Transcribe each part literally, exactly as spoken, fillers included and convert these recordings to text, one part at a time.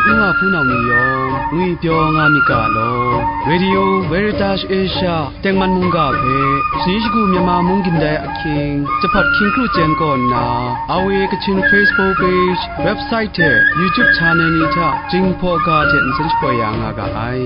N wa hpunau ni yawng ngwipyaw nga myit ga law, Radio Veritas Asia tengman mungga hpe shani shagu Myanmar mung gindai ahkying, jahpat hkying kru chyen kaw nna, R V A Kachin Facebook page, website hte YouTube channel ni hta Jinghpaw ga hte nsen shapoi ya nga ga ai.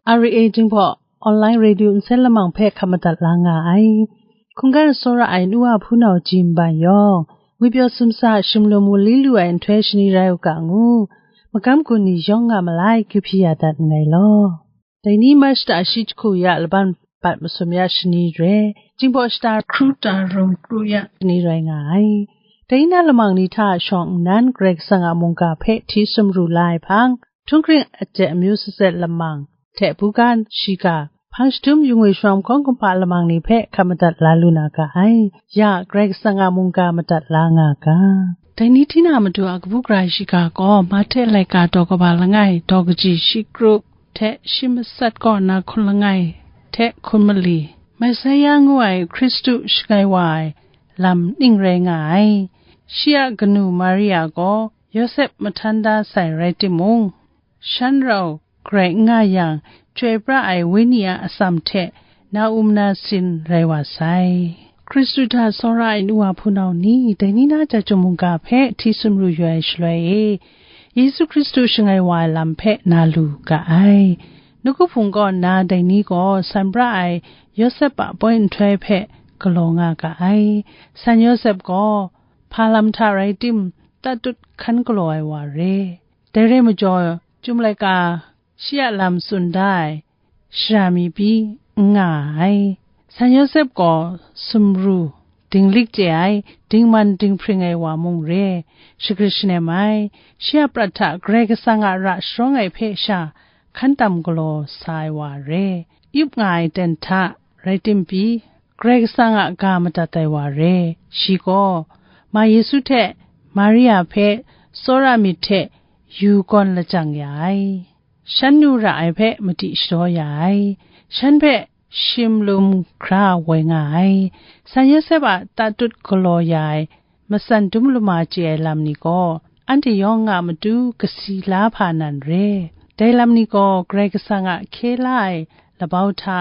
R A Jinghpaw Online Radio nsen lamang hpe hkap madat la nga ai. Hkungga tsawra ai nu wa hpunau Jim Ban yawng, ngwipyaw sumsa shimlum wunli lu ai nhtoi shani rai u ga ngu, magam gun ni yawng nga malai, kyu hpyi ya dat nngai law. Dai ni March shata shi jahku ya laban bat masum ya shani re, Jinghpaw shata hkru ta rum kru ya shani rai nga ai. Dai ni na lamang ni hta shawng nnan Karai Kasang a mungga hpe hti sumru la ai hpang, htunghkring aten amyu satset lamang hte buga shiga, hpang shadum yu ngwi shawng hkawng kumhpa lamang ni hpe hkap madat la lu na ga ai. Ya, Karai Kasang a mungga madat la nga ga. Dai ni hti na matu a kabu gara shiga gaw, Mahte laika daw kaba langai, daw kaji shi kru hte shi matsat kaw na hkun langai hte hkun mali, Messiah ngu ai Hkristu shangai wa ai lam ning rai nga ai. Shi a kanu Maria gaw Yawsep mahtan da sai rai timung, shan rau grai n nga yang, Chyoi pra ai Wenyi a atsam hte na um na sin rai wa sai. Hkristu hta tsawra ai nu wa hpunau ni, dai ni na chyum mungga hpe hti sumru yu ai shaloi e, Yesu Hkristu shangai wa ai lam hpe na lu ga ai. Nawku Hpung kaw nna dai ni gaw san pra ai Yawsep a poi nhtoi hpe galaw nga ga ai. San Yawsep gaw hpa lam hta rai tim, tatut hkan galaw ai wa re. Dai rai majaw, chyum laika shi a lam tsun da ai shara mi pyi n nga ai. San Yawsep gaw sumru, dinglik chye ai, dingman dinghpring ai wa mung re, shagrit shanem ai, shi a prat hta Karai Kasang a ra sharawng ai hpe sha hkan tam galaw sa ai wa re, yup nga ai ten hta rai tim pyi, Karai Kasang a ga madat ai wa re, shi gaw, ma Yesu hte Maria hpe tsawra myit hte yu gawn lajang ya ai. Shan nu ra ai hpe madi shadaw ya ai, shan hpe shimlum hkra woi nga ai, San Yawsep a tatut galaw ya ai, matsan dum lama chye ai lam ni gaw, anhte yawng a matu kasi la hpa nan re. Dai lam ni gaw Karai Kasang a hkye la ai labau hta,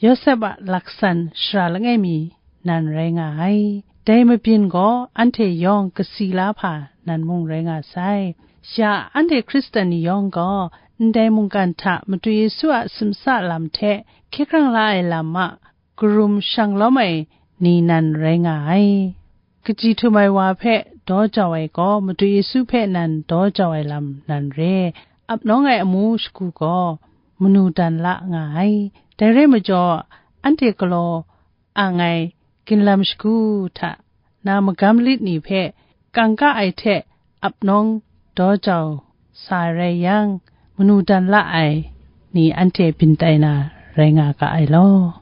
Yawsep a laksan shara langai mi nan rai nga ai. Dai mabyin gaw anhte yawng kasi la hpa nan mung rai nga sai. Ya, anhte Hkristan ni yawng gaw, ndai mungkan hta Madu Yesu a simsa lam hte hkye hkrang la ai lam a karum shang lawm ai ni nan rai nga ai. Kaji htum ai wa hpe daw jau ai gaw, Madu Yesu hpe nan daw jau ai lam nan re. Ap nawng ai amu shagu gaw manu dan la nga ai. Dai rai majaw, anhte galaw ang ai ginlam shagu hta na magam lit ni hpe kangka ai hte ap nawng daw jau sa ai rai yang, manu dan la ai ni anhte byin tai na rai nga ga ai law.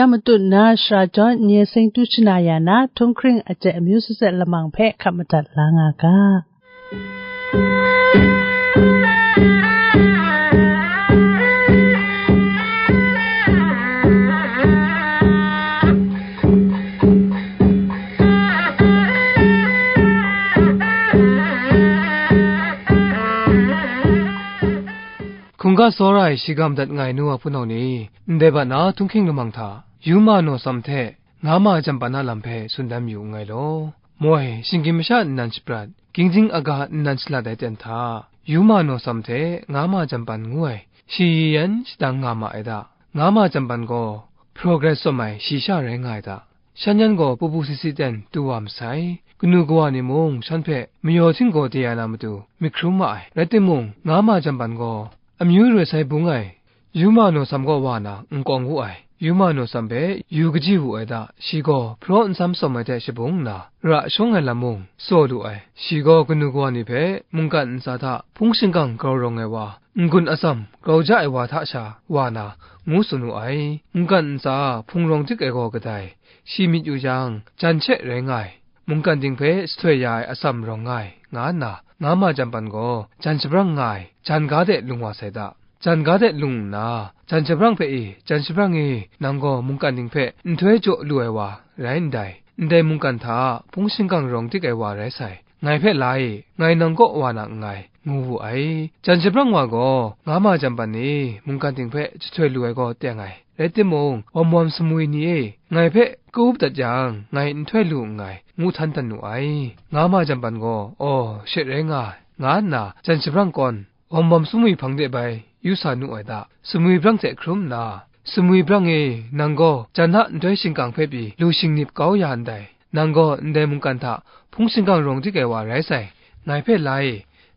Ya matut nna, Shara Jawn Nye Seng Tu Shana Ya Na, Htunghkring Aten Amyu Zatset Lamang hpe hkap madat la nga ga. Hkungga tsawra ai shiga madat nga ai nu wa hpunau ni, ndai bat na Htunghkring Lamang hta, Yuma Naw Tsam hte Nga Ma Ai Jampan a lam hpe tsun dan mayu nngai law. Moi, shinggyim masha nnan shaprat, ging jing aga nnan shalat ai ten hta, Yuma Naw Tsam hte Nga Ma Ai Jampan ngu ai shayi yan shadang nga ma ai da. Nga Ma Ai Jampan gaw Progress tsawm ai shayi sha rai nga ai da. shan yan gaw pupu si si ten tu wa masai. Kanu kawa ni mung shan hpe mayaw htinggaw de ya na matu myit hkrum ma ai. Rai timung, nga ma jam pan gaw amyu roi sai bung ai Yuma Naw Sam kaw wa na n kawng wu ai. Yuma Naw Sam hpe yu kaji wu ai da, shi gaw hpraw nsam sawm ai hte shabung nna, ra shawng ai lam mung tsaw lu ai. Shi gaw kanu kawa ni hpe mungkan ntsa hta hpung shingkang grau rawng ai wa, n-gun atsam grau ja ai wa hta sha wa na, ngu tsun wu ai. Mungkan ntsa hpung rawng dik ai gaw kadai, shi myit yu yang, jan she rai nga ai, mungkan ting hpe sahtoi ya ai atsam rawng nga ai, nga nna, nga ma jam pan gaw jan shabrang nga ai, jan ga de lung wa sai da. Jan ga de lung nna, jan shabrang hpe e, jan shabrang e, nang gaw mungkan ting hpe nhtoi jaw lu ai wa rai ndai, ndai mungkan hta hpung shingkang rawng dik ai wa rai sai, ngai hpe la e, ngai nang kaw wa na nngai, ngu wu ai. Jan shabrang wa gaw, nga ma jam pan e, mungkan ting hpe jahtoi lu ai gaw teng ai. Rai timung, wam wam sumwi ni e, ngai hpe ka-up dat yang, ngai nhtoi lu nngai, ngu htan dan nu ai. Nga ma jam pan gaw, aw, she rai nga ai, nga nna, jan shabrang kawn, wam wam sumwi hpang de bai yu sa nu ai da. Sumwi brang hte hkrum nna, sumwi brang e, nang gaw jan a nhtoi shingkang hpe pyi lu shingnip kau ya ndai. Nang gaw ndai mungkan hta hpung shingkang rawng dik ai wa rai sai, ngai hpe la e,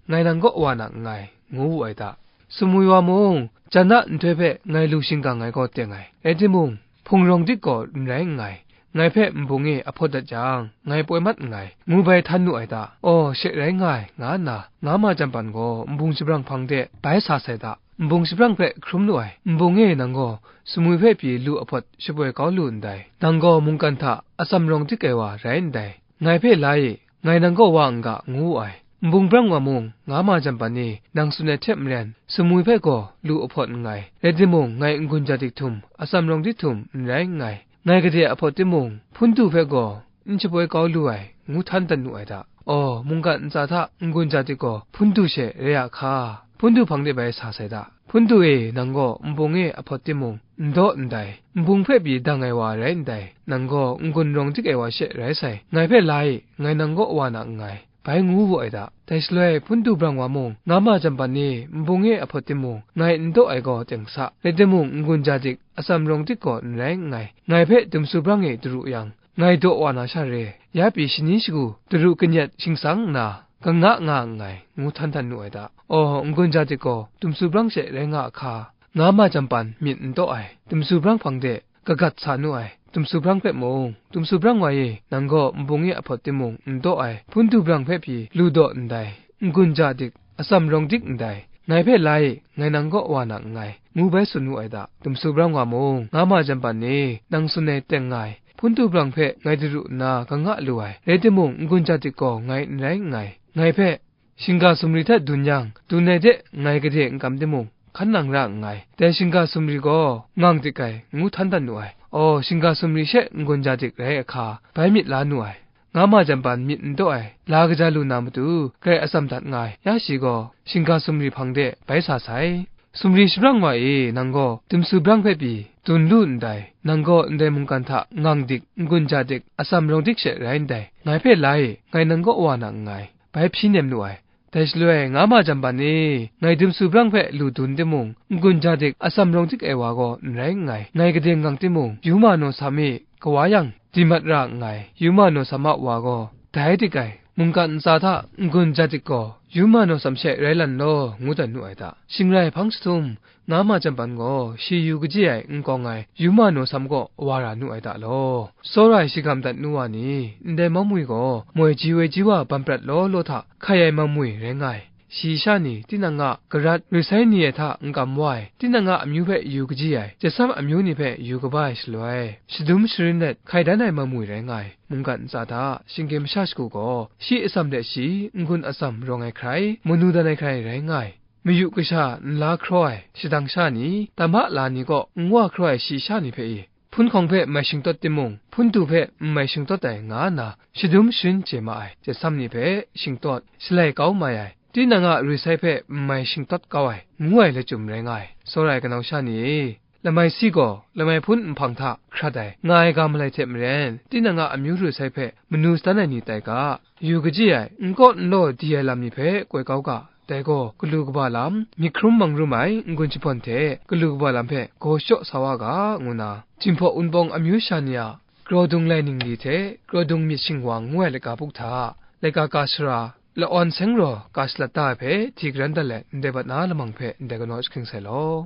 ngai nang kaw wa na nngai, ngu wu ai da. Sumwi wa mung, jan a nhtoi hpe ngai lu shingkang ai gaw teng ai. Rai timung, hpung rawng dik gaw n rai nngai, ngai hpe nbung e a hpawt dat jang, ngai poi mat nngai, ngu bai htan nu ai da. Aw, she rai nga ai, nga nna, nga ma jam pan gaw nbung shabrang hpang de bai sa sai da. Nbung shabrang hpe hkrum lu ai, nbung e nang gaw sumwi hpe pyi lu ahpawt shapoi kau lu ndai, nang gaw mungkan hta atsam rawng dik ai wa rai ndai, ngai hpe la e, ngai nang kaw wa n ga, ngu wu ai. Nbung brang wa mung, nga ma jam pan e, nang tsun ai hte maren, sumwi hpe gaw lu ahpawt nngai, rai timung, ngai n-gun ja dik htum, atsam rawng dik htum n rai nngai, ngai gade ahpawt timung, hpun du hpe gaw n shapoi kau lu ai, ngu htan dan nu ai da. Aw, mungkan ntsa hta n-gun ja dik gaw hpun du she rai a hka, hpun du hpang de bai sa sai da. Hpun du e, nang gaw nbung e ahpawt timung, n daw ndai, nbung hpe pyi dang ai wa rai ndai, nang gaw n-gun rawng dik ai wa she rai sai, ngai hpe la e, ngai nang kaw wa na nngai, bai ngu wu ai da. Dai shaloi hpun du brang wa mung, nga ma jam pan e, nbung e ahpawt timung, ngai n daw ai gaw teng sa, rai timung, n-gun ja dik, atsam rawng dik gaw n rai nngai, ngai hpe dumsu brang e daru yang, ngai daw wa na sha re, ya pyi shani shagu daru kanyat shingsang nna, kanga nga nngai, ngu htan htan nu ai da. Aw, n-gun ja dik gaw dumsu brang she rai nga a hka, nga ma jam pan myit n daw ai, dumsu brang hpang de kagat sa nu ai, dumsu brang hpe mung, dumsu brang wa e, nang gaw nbung e ahpawt timung n daw ai, hpun du brang hpe pyi lu daw ndai, n-gun ja dik, atsam rawng dik ndai, ngai hpe la e, ngai nang kaw wa na nngai, ngu bai tsun wu ai da. Dumsu brang wa mung, nga ma jam pan e, nang tsun ai teng nga ai, hpun du brang hpe ngai daru nna kanga lu ai, rai timung, n-gun ja dik gaw ngai n rai nngai, ngai hpe shingga sumri hta dun yang, dun ai de ngai gade n kam timung, hkan nang ra nngai. Dai shingga sumri gaw ngang dik ai, ngu htan dan nu ai. Aw, shingga sumri she n-gun ja dik rai a hka, bai myit la nu ai. Nga ma jam pan myit n daw ai, la kaja lu na matu, grai atsam dat nga ai, ya shi gaw, shingga sumri hpang de bai sa sai. Sumri shabrang wa e, nang gaw dumsu brang hpe pyi dun lu ndai, nang gaw ndai mungkan hta ngang dik, n-gun ja dik, atsam rawng dik she rai ndai, ngai hpe la e, ngai nang kaw wa na nngai, bai hpyi nem lu ai. Dai shaloi, nga ma jam pan e, ngai dumsu brang hpe lu dun timung, n-gun ja dik, atsam rawng dik ai wa gaw n rai nngai, ngai gade ngang timung, Yuma Naw Sam e kawa yang, di mat ra nngai, Yuma Naw Sam a wa gaw, dai dik ai, mungkan ntsa hta n-gun ja dik gaw, Yuma Naw Sam she rai lan law, ngu dan nu ai da. Shing rai hpang jahtum, nga ma jam pan gaw, shi yu kaji ai n kawng ai, Yuma Naw Sam kaw wa ra nu ai da law. Tsawra ai shagam dat nu wa ni, ndai mamwi gaw, moi ji woi ji wa bam prat law law hta hkai ai mamwi rai nga ai. Shi sha ni, tinang a garat rui sai ni ai hta n kam wa ai, tinang a amyu hpe yu kaji ai, chyasam amyu ni hpe yu kaba ai shaloi, shadum sharin let hkai dan ai mamwi rai nga ai, mungkan ntsa hta, shinggyim masha shagu gaw, shi atsam de shi n-gun atsam rawng ai hkrai, manu dan ai hkrai rai nga ai. Mayu kasha nla hkraw ai, shadang sha ni, tam a la ni kaw n wa hkraw ai shi sha ni hpe i, hpun hkawng hpe mai shingtawt timung, hpun du hpe n mai shingtawt ai, nga nna shadum sharin chye ma ai, chyasam ni hpe shingtawt, shalai kau mai ai, tinang a rui sai hpe n mai shingtawt kau ai, ngu ai lachyum rai nga ai. Tsawra ai kanau sha ni e, lamai si gaw lamai hpun nhpang hta hkrat ai, nga ai ga malai hte maren, tinang a amyu rui sai hpe manu sadan ai ni tai ga, yu kaji ai, n kaw n law di ai lam ni hpe koi kau ga, dai gaw galu kaba lam, myit hkrum mang rum ai n-gun jahpawn hte galu kaba lam hpe gaw shaw sa wa ga, ngu nna, Jinghpaw Wunpawng amyu sha ni a Kraw dung lai ningli hte kraw dung myit shingwang ngu ai laika buk hta, laika ka sara, la-awn seng raw ka shalat da ai hpe hti karan dat let, ndai bat na lamang hpe ndai kanaw jahkring sai law.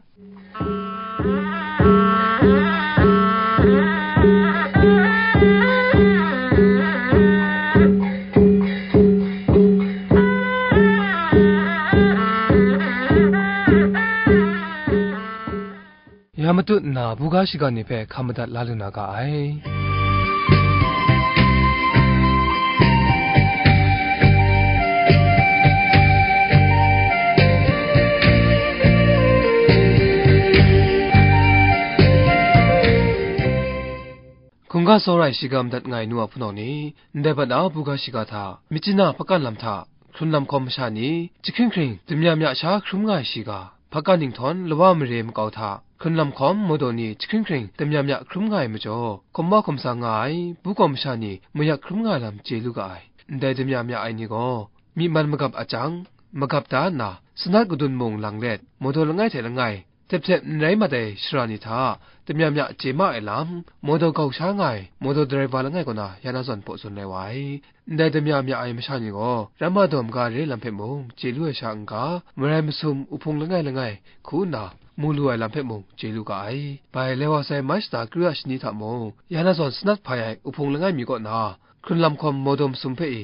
Ya matut nna, buga shiga ni hpe hkam madat la lu na ga ai. Hkungga tsawra ai shiga madat nga ai nu a hpunau ni, ndai bat na buga shiga hta, myit chyanna hpakan lam hta, hkrun lam hkawm masha ni, jahkring hkring, damya mya sha hkrum nga ai shiga, hpakan ninghtawn lawa mare makau hta, hkrun lam hkawm mawdaw ni jahkring hkring, damya mya hkrum nga ai majaw, hkum wa hkum sa nga ai, bu kawm masha ni mayak hkrum nga ai lam chye lu ga ai. Ndai damya mya ai ni gaw, myi man magap a chyang, magap da nna, sanat kadun mung lang let, mawdaw langai hte langai, tep tep n rai mat ai shara ni hta, damya mya chye ma ai lam, mawdaw gau sha nga ai, mawdaw daraiva langai kaw na ya na zawn hpaw tsun ai wa ai. Ndai damya mya ai masha ni gaw, ramma daw maga re lam hpe mung chye lu ai sha n-ga, marai masum uhpung langai langai hku nna mu lu ai lam hpe mung chye lu ga ai. Bai lai wa sai Mach shata kru ya shani hta mung, ya na zawn sanat hpai ai uhpung langai mi kaw na, hkrun lam hkawm mawdaw masum hpe i,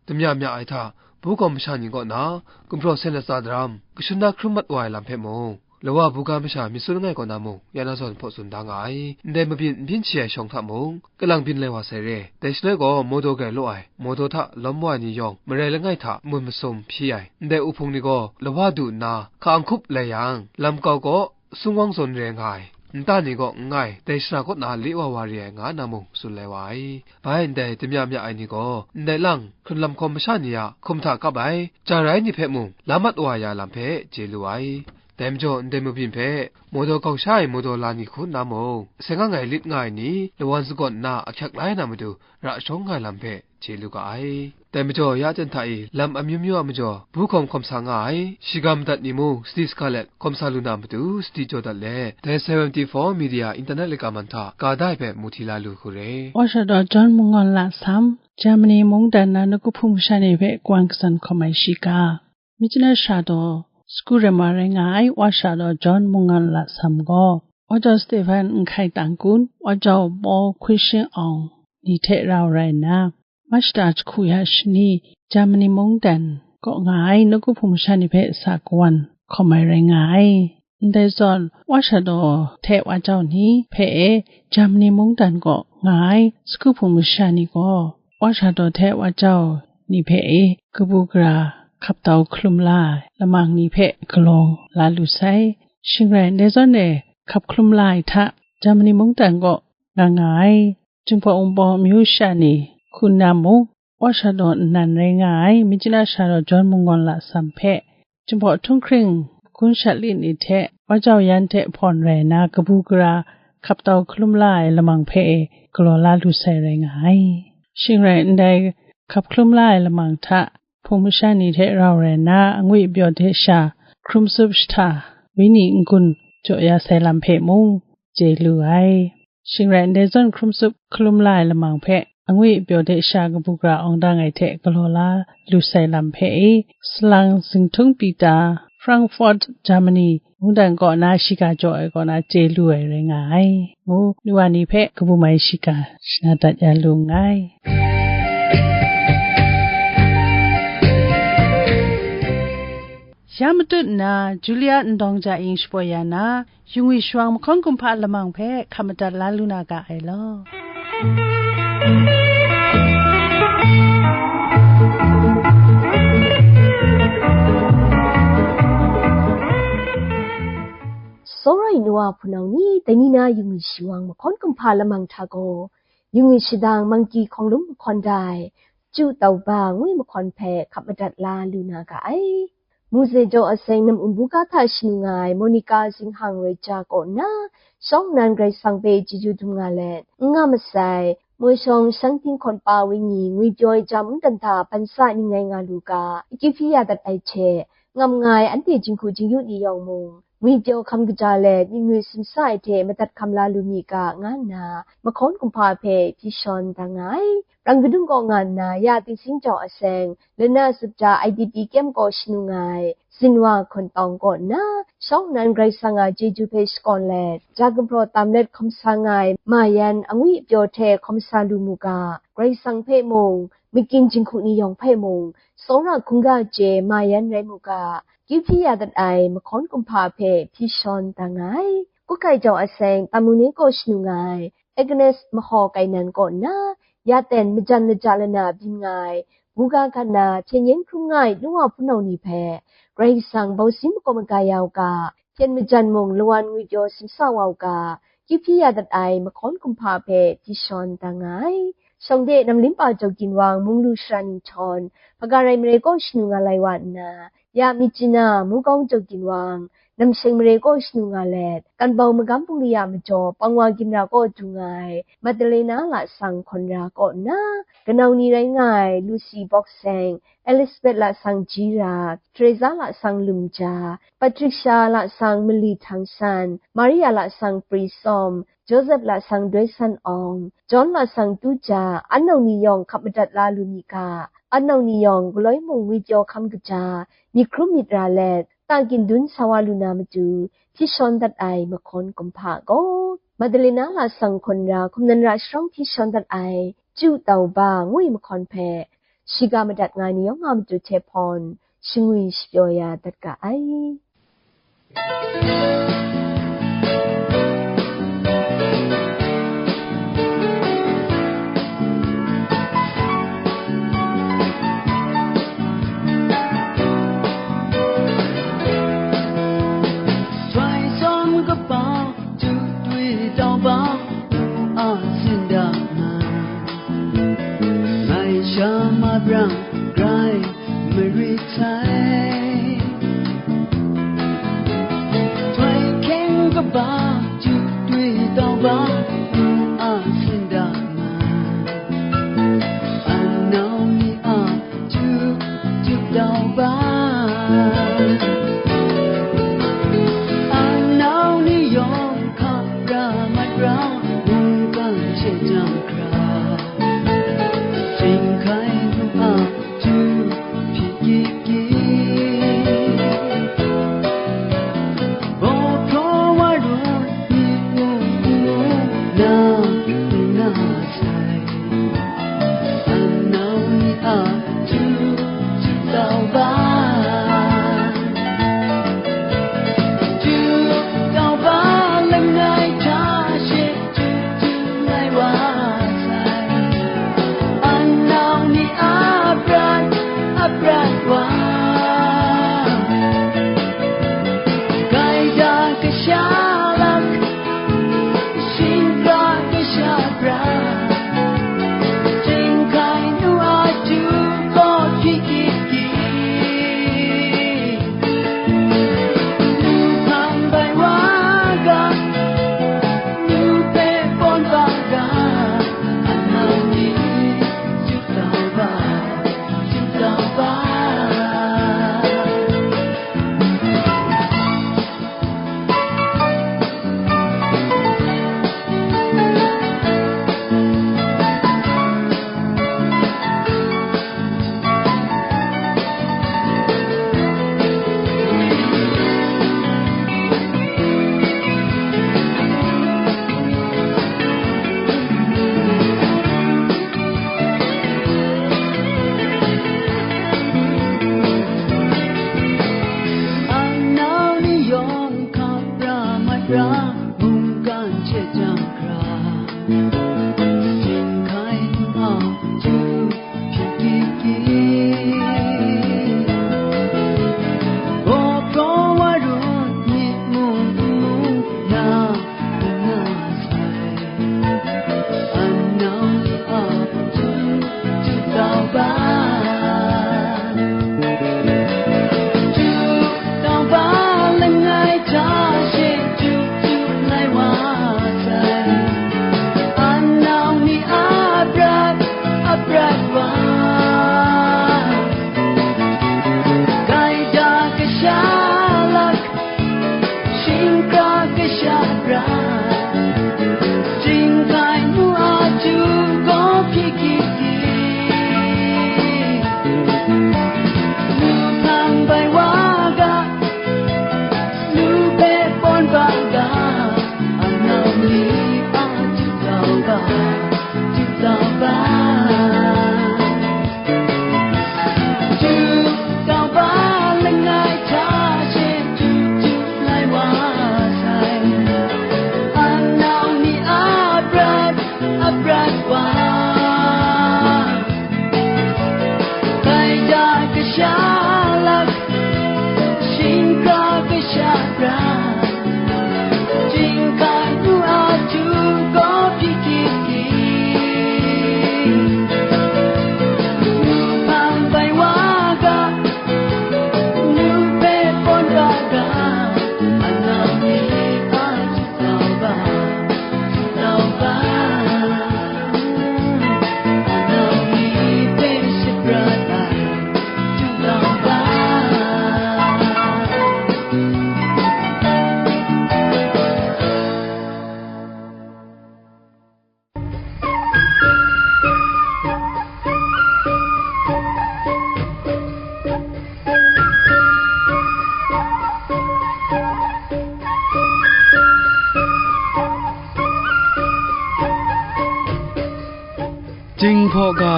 damya mya ai hta, bu kawm masha ni kaw na, gumhpraw sen latsa daram, kashun na hkrum mat wa ai lam hpe mung, lawa buga masha myit su langai kaw na mung, ya na zawn hpaw tsun da nga ai. Ndai mabyin n byin shi ai shawng hta mung, kalang byin lai wa sai re. Dai shaloi gaw, mawdaw grai law ai, mawdaw hta lawm wa ai ni yawng, marai langai hta mun masum hpyi ai. Ndai uhpung ni gaw, lawa du nna, hka n hkup lai yang, lam kau gaw, sungwang zawn re nga ai, nta ni gaw n ngai, dai shara kaw na le wa wa re ai, nga na mung tsun lai wa ai. Bai ndai damya mya ai ni gaw, ndai lang, hkrun lam hkawm masha ni a hkum hta kap ai, ja rai ni hpe mung, la mat wa ya lam hpe chye lu ai. Dai majaw, ndai mabyin hpe, mawdaw gau sha ai mawdaw la ni hku nna mung, seng ang ai lit nga ai ni, lawan sagawn nna ahkyak la ai na matu, ra shawng nga ai lam hpe chye lu ga ai. Dai majaw, ya jan hta e lam amyu myu a majaw, bu hkawm hkawm sa nga ai, shiga madat ni mung, sadi saka let hkawm sa lu na matu, sadi jaw dat let, dai seventy-four Media Internet laika man hta, ga da ai hpe mu hti la lu hku re. Wa sha daw John Mungawn Lasam, Germany mungdan na nawku hpung masha ni hpe kawan katsan hkawm ai shiga. Myitkyina sha daw Saku Rema rai nga ai, wa sha daw John Mungawn Lasam gaw, wa jau Stephen Nhkai Tangkun, wa jau Paul Hkwi Shin Awng ni hte rau rai nna, Mach shata jahku ya shani, Germany mungdan kaw nga ai nawku hpung masha ni hpe sa kawan hkawm ai rai nga ai. Ndai zawn, wa sha daw hte wa jau ni hpe e, Germany mungdan kaw nga ai saku hpung masha ni gaw, wa sha daw hte wa jau ni hpe e, kabu gara hkap tau hkalum la ai lamang ni hpe galaw la lu sai. Shing rai, ndai zawn e hkap hkalum la ai hta, Germany mungdan kaw nga nga ai, Jinghpaw Wunpawng amyu sha ni hku nna mung, wa sha daw nnan rai nga ai, Myitkyina sha daw John Mungawn Lasam hpe, Jinghpaw Htunghkring hkun shat lit ni hte wa jau yan hte hpawn rai nna, kabu gara hkap tau hkalum la ai lamang hpe e galaw la lu sai rai nga ai. Shing rai, ndai hkap hkalum la ai lamang hta, hpung masha ni hte rau rai nna, angwi pyaw hte sha hkrum tsup shahta, wenyi n-gun jaw ya sai lam hpe mung chye lu ai. Shing rai, ndai zawn hkrum tsup hkalum la ai lamang hpe, angwi pyaw hte sha kabu gara awng dang ai hte galaw la lu sai lam hpe e, salang zinghtung Pita, Frankfurt, Germany, mungdan kaw na shiga jaw ai kaw na chye lu ai rai nga ai, ngu nu wa ni hpe kabu mai shiga shana dat ya lu nngai. Ya matut nna, Julia Ndawng Ja Ing shapoi ya na, Yungwi shawang mahkawn kumhpa lamang hpe hkap madat la lu na ga ai law. Tsawra ai nu a hpunau ni, dai ni na Yungwi shawang mahkawn kumhpa lamang hta gaw, Yungwi shadang Mangki hkawng lum mahkawn da ai, Chyu Tau Ba ngu ai mahkawn hpe hkap madat la lu na ga ai. Muzei jaw aseng nam-um buga hta shanu nga ai Monica Zinghang Roija kaw nna, shawng nnan Karai Kasang hpe chyeju dum nga let, n nga masai, moi shawng shang ting hkawn pa wenyi ngwi pyaw ai ja mungdan hta ban sa ning ngai nga lu ga, akyu hpyi ya dat ai hte, ngam nga ai anhte jinghku jingyu ni yawng mung, ngwipyaw hkam kaja let myit ngwi simsa ai hte madat hkam la lu mi ga, nga nna mahkawn kumhpa hpe hpyi shawn da nga ai. Rang kadung kaw nga nna ya Tingzing Jau Aseng, Lana Sutja I D P kyem kaw shanu nga ai, Zinwa Hkuntawng kaw nna, shawng nnan Karai Kasang a chyeju hpe shakawn let, ja gumhpraw tam let hkawm sa nga ai, ma yan angwi apyaw hte hkawm sa lu mu ga, Karai Kasang hpe mung, makyin jinghku ni yawng hpe mung, tsawra hkungga chye ma yan rai mu ga, kyu hpyi ya dat ai mahkawn kumhpa hpe hpyi shawn da nga ai. Kukai Jau Aseng, Tamune kaw shanu nga ai, Agnes Mahaw Kainan kaw nna, ya ten majan laja lana byin nga ai, buga hkan na hpyen yen hkrum nga ai nu wa hpunau ni hpe, Karai Kasang bausin makawp maga ya u ga, hpyen majan mung lawan ngwipyaw simsa wa u ga, kyu hpyi ya dat ai mahkawn kumhpa hpe hpyi shawn da nga ai. Shawng de Namlimpa Jaw Ginwang, Munglu Sara Ninghtawn, Hpaga Rai Marai kaw shanu nga lai wa nna, ya Myitkyina, Mugawng Jaw Ginwang, Namsheng Marai kaw shanu nga let, Kanbau Magam Bungli a majaw Pangwa Ginra kaw du nga ai, Madalena Lasang Hkawnra kaw nna, kanau ni rai nga ai, Lucy Bawkseng, Elizabeth Lasang Jira, Teresa Lasang Lumja, Patricia Lasang Mali Htang San, Maria Lasang Pri Sawm, Joseph Lasang Doi San Awng, John Lasang Tuja, an nau ni yawng hkap madat la lu mi ga, an nau ni yawng galoi mung ngwipyaw hkam kaja, myit hkrum myit ra let, ta kyin dun sa wa lu na matu, hpyi shawn dat ai mahkawn kumhpa gaw, Madalena Lasang Hkawnra, hkum nan ra sharawng hpyi shawn dat ai, Chyu Tau Ba ngu ai mahkawn hpe, shiga madat nga ai ni yawng a matu hte hpawn, shangwi shapyaw ya dat ga ai. Chyoi tsawm kaba, chyu dwi tau ba, nu a sinda na, ngai sha ma brang grai marit sai. Chyoi hkyeng kaba, chyu dwi tau ba, nu a sinda na, an nau ni a chyu, chyu tau ba. An nau ni yawng hkap ra mat ra, mungkan she jang hkra, shing hkai nu a chyu hpyi gyit gyit. Baw hpraw wa ru myit ngu ngu na, n na sai. An nau ni a chyu, chyu tau ba. Chyu tau ba langai hta she chyu, chyu lai wa sai. An nau ni a prat, a prat wa. Gaida kasha lak, shingkang kasha pra, shing hkai nu a chyu gaw hpyi gyit gyit. Nu hpang bai wa ga, nu hpe pawn ba ga, a nau ni chyu tau ba, chyu tau ba.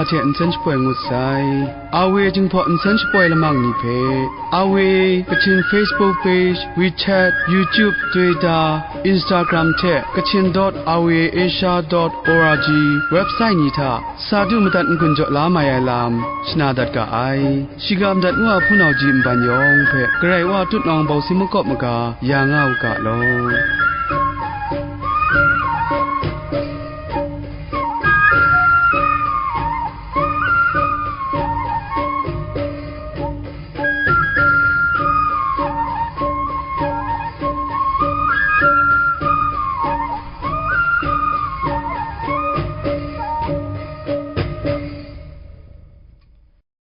hte nsen shapoi ngut sai. Awe Jinghpaw nsen shapoi lamang ni hpe, Awe Kachin Facebook page, WeChat, YouTube, Twitter, Instagram hte Kachin dot awe asia dot org website ni hta sa du madat n-gun jaw la mai ai lam shana dat ga ai. Shiga madat ngu a hpunau ji nban yawng hpe Karai Wa tutnawng bawsi makawp maga ya nga u ga law.